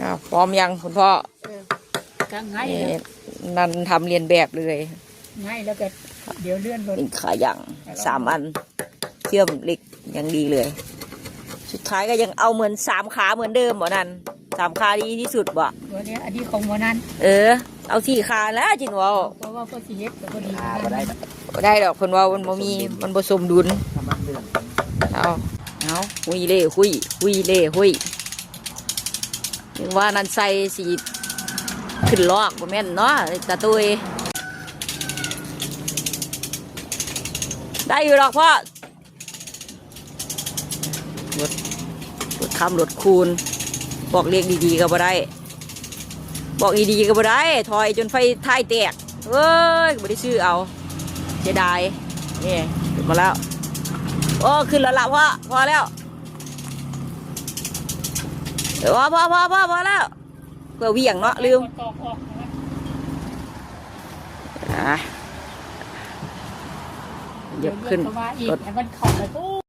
ອ້າວ ພ້ອມຍັງຄຸນພໍ່? ເອີ ກະໄງ ນີ້ ແລ້ວ ນັ່ນທຳລຽນແບບເລີຍ ໄງແລ້ວກະດຽວເລື່ອນລົດ ນີ້ຂາຍັງສາມອັນ ເຊື່ອມເຫຼັກຢ່າງດີເລີຍ ສຸດທ້າຍກະຍັງເອົາເໝືອນສາມຂາເໝືອນເດີມບໍ່ນັ້ນ? ສາມຂາດີທີ່ສຸດບໍ່? ຕົວນີ້ ອັນນີ້ຂອງບໍ່ນັ້ນ ເອີ ເອົາສີ່ຂາແລ້ວຈິນເວົ້າ ເພາະວ່າກໍຊິເຮັດກໍບໍ່ດີ ອ່າ ບໍ່ໄດ້ ບໍ່ໄດ້ດອກ ເພິ່ນເວົ້າມັນບໍ່ມີ ມັນບໍ່ສົມດຸນ ເອົາ ເອົາ ຫຸຍເລ່ຫຸຍ ຫຸຍເລ່ຫຸຍ ຍັງວ່ານັ້ນໃສ່ຊິຂຶ້ນລອກ ບໍ່ແມ່ນເນາະ ຕາຕຸ້ຍ ໄດ້ຢູ່ດອກພໍ່. ລົດ ລົດຄຳລົດຄູນ ບອກເລກດີໆກໍບໍ່ໄດ້ ບອກດີໆກໍບໍ່ໄດ້ ຖອຍຈົນໄຟທ້າຍແຕກ ເອີຍ ບໍ່ໄດ້ຊື້ເອົາ ເສຍດາຍ ນີ້ ຂຶ້ນມາແລ້ວ ໂອ້ ຂຶ້ນແລ້ວລະພໍ່ ພໍແລ້ວ ພໍ ພໍ ພໍ ພໍ ພໍແລ້ວ ເພື່ອຫວ່ຽງເນາະ ລືມ ອາ ຢຽບຂຶ້ນລົດ ໃຫ້ມັນເຂົ້າໄປ